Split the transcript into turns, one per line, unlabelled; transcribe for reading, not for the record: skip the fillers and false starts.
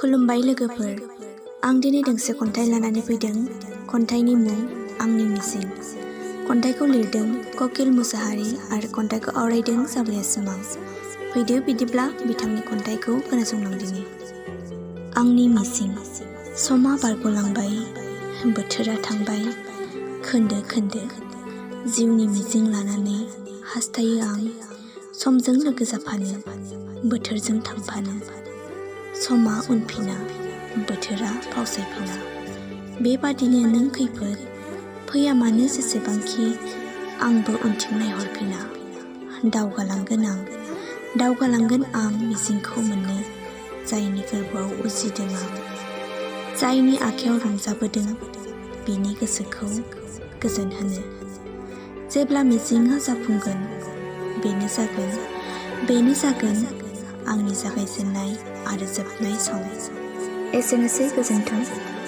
खुलुमबाय लोगोफोर, आं दिनै दोंसे खन्थाइ लानानै फैदों। खन्थाइनि मुं आंनि मिजिं। खन्थाइखौ लिरदों ककिल मुसाहारि आरो खन्थाइखौ आवरायदों जावलिया सिमां। फैदो बिदिब्ला बिथांनि खन्थाइखौ खोनासंलांदिनि। आंनि मिजिं। समा बारग'लांबाय, बोथोरा थांबाय खोन्दो खोन्दो। जिउनि मिजिं लानानै हास्थायो आं समजों लोगो जाफानो, बोथोरजों थांफानो। समा उनफिना, बोथोरा फावसायफिना। बेबादिनो नों खैफोद फैया मानो जेसेबांखि आंबो उनथिं नायहरफिना। दावगालांगोन आं मिजिंखौ मोननो, जायनि गोरबोआव उजिदों आं, जायनि आखायाव रंजाबोदों बिनि गोसोखौ गोजोन होनो। जेब्ला मिजिंआ जाफुंगोन, बेनो जागोन आंनि जागायजेननाय आरो जोबनाय सम। एसेनोसै, गोजोन्थों।